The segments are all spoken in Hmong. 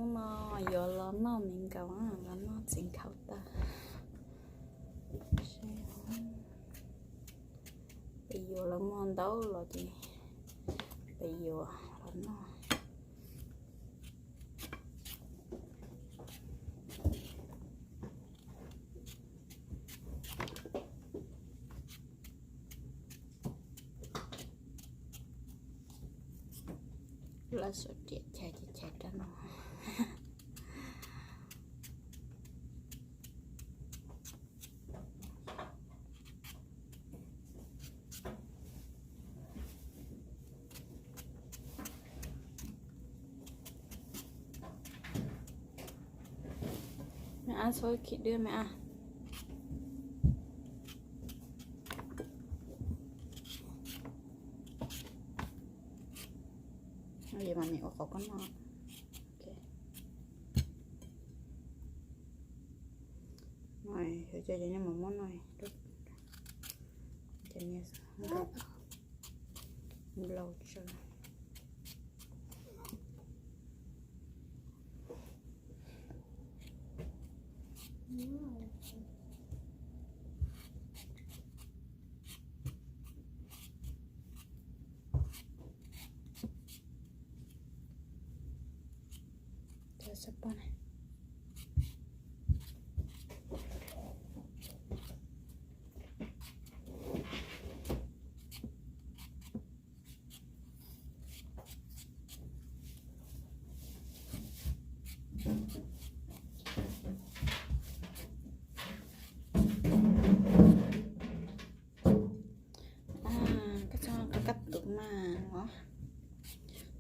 Hnub no yuav los noj me nkaus, los noj txiv nkhaus tawg. Peb yuav los muag ntau los ces peb yuav los noj. Lawv suav riam chais ces chais rau no. Me ab, txhob khib dwb me ab. Yog mas nim ua qauv koj noj. Cov nyiaj mas muab noj, cov nyiaj nplaum tsawv. Koj txhob kab tus mas os.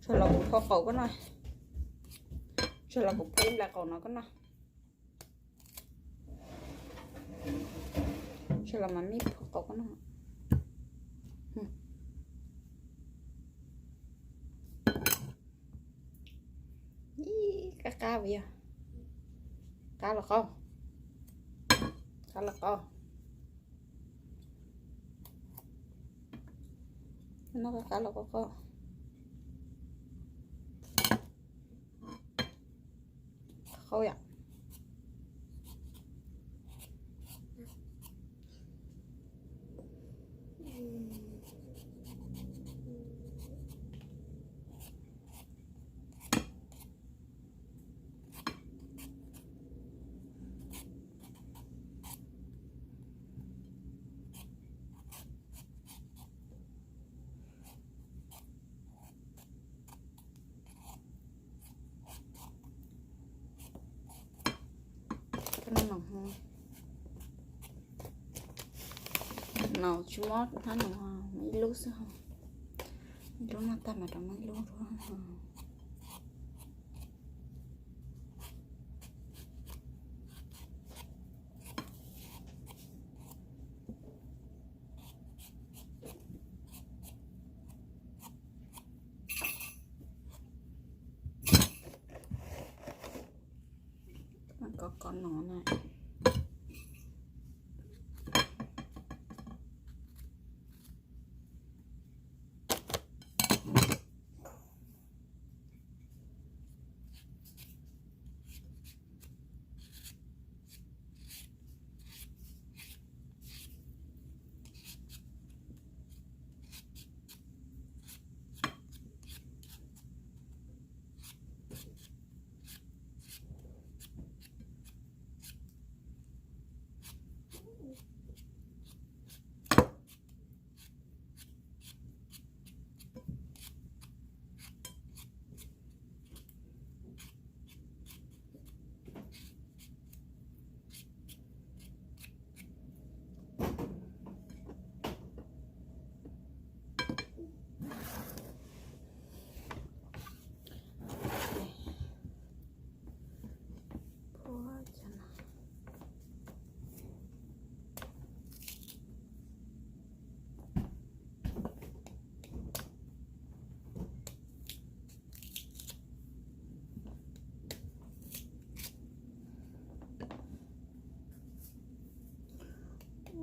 Tsuas los kuv phau qaum koj noj. Tsuas los kuv phau ib nplais qaum no koj noj. Tsuas los mas mib phau qaum koj noj. Ib, qab qab vim yog qab los qaub, qab los qaub. Noj qab qab los qaub qaub. Qaub yom. Koj noj no, no tsis muab hnab no, ib lub xwb, ib lub noj tag mas rov muab ib lub. Kov kov no na.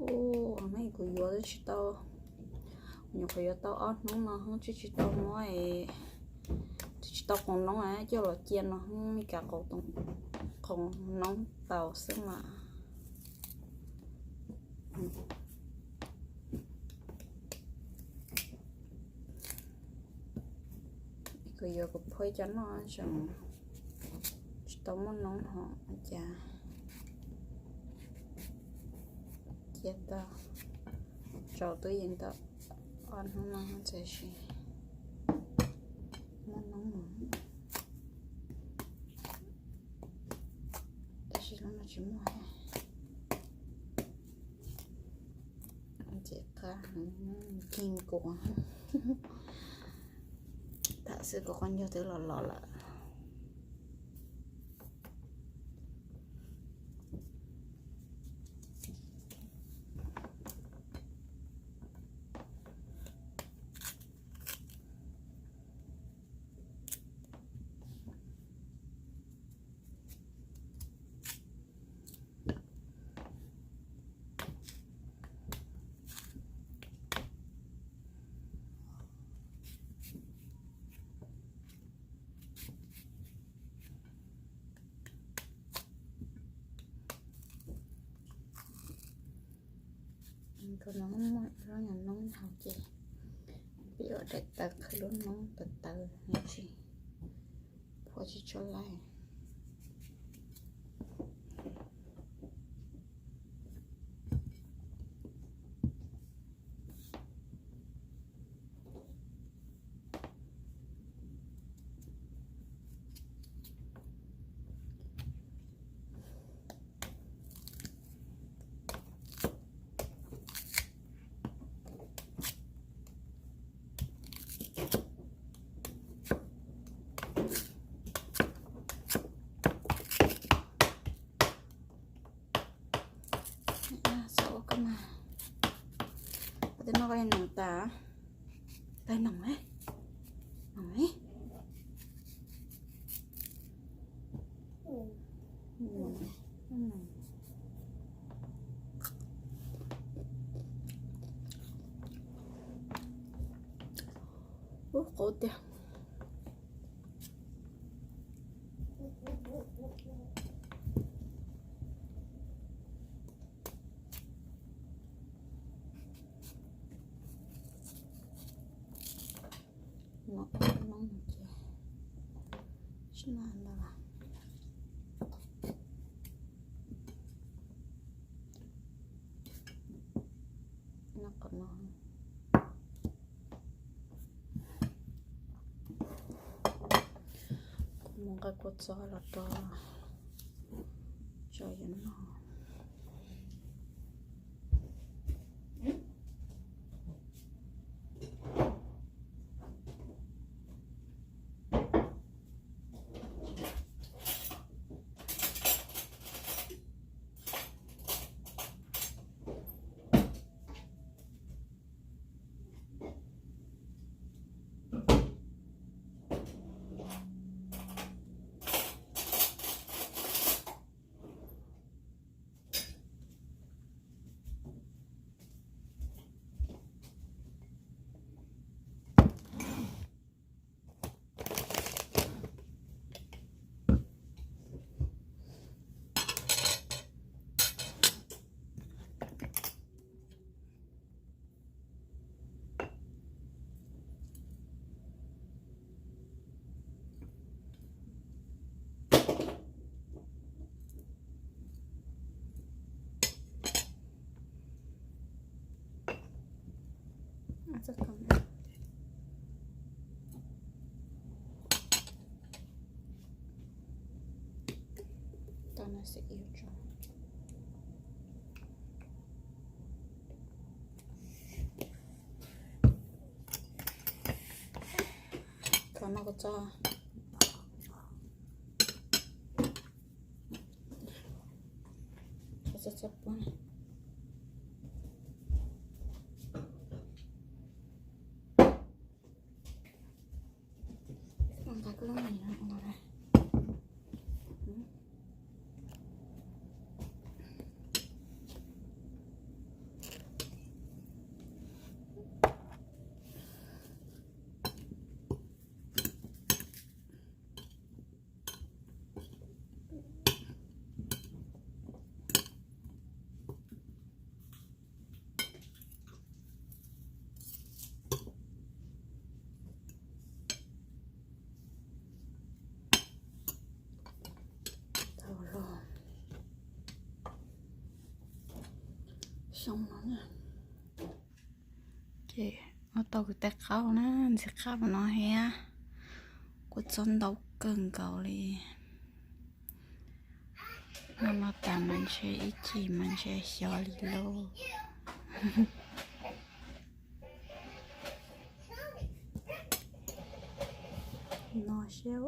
Ua no kuv yuav tsis tau, kuv nyuam qhuav yuav tau ob hnub no, tsis tsis tau muab, tsis tsis tau qoos noob coj los cia no, me kav qoos noob tau xwb mas. Kuv yuav kuv phuab cov noj tseem tsis tau muaj noob hos cas cia tau, tsaus twb yeej tau ob hnub no tab sis muaj noob no, tab sis lub no tsis muaj. Ces qab heev, nkeeg kuv, tham xwb kuv qhov ncauj twb los los lawm. Tus no muaj lub nyuag noob hauv ces peb yuav daim tawv qhwv lub noob tawv tawv no tsis phuab tsis tshua laij. Xav ua koj mas, koj twb noj koj ib noog tas, tas noog ne, noog ne. Ub, qauv tiag. Noj noob ces sib noj ntau. Noj qhov no. Kuv mus nqa kua txob los rau tso yuav noj. Tau no xim iv tso. Kho no kua txob. Kho txob txob puab. Nqa koj lub mis no ua na. Ces ua tau kuv tej qaub na, ntxim qab no thiab, kua txob ntau kawg nkaus li. Noj no tas mas ntshe ib chim mas ntshe xyov li lauj. No seb.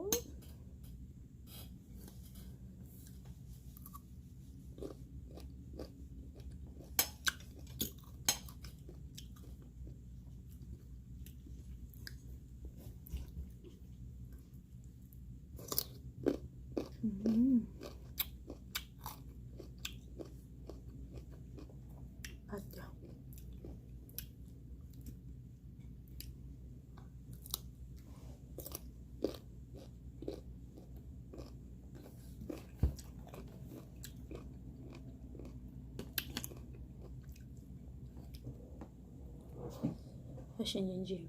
Tab sis ntsis ntsis.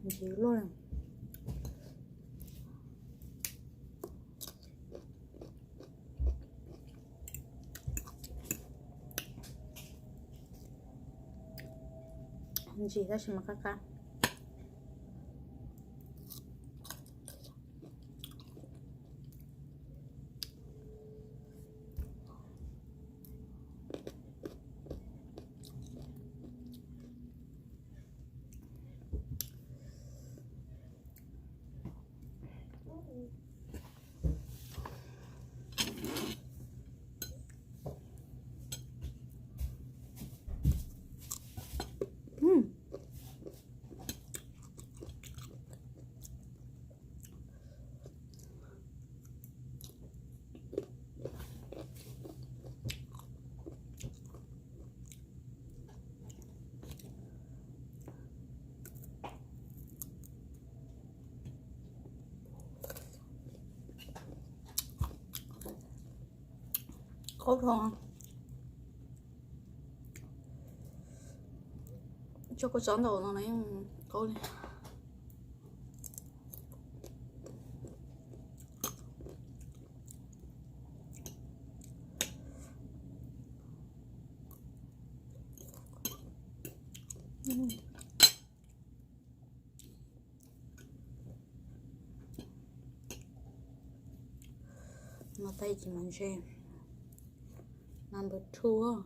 Ntxim luaj li. Ntxim tab sis mas qab qab. Qaub dhau. Tso kua txob ntau no yeej qaub li. No tas ces mas ntshe number two.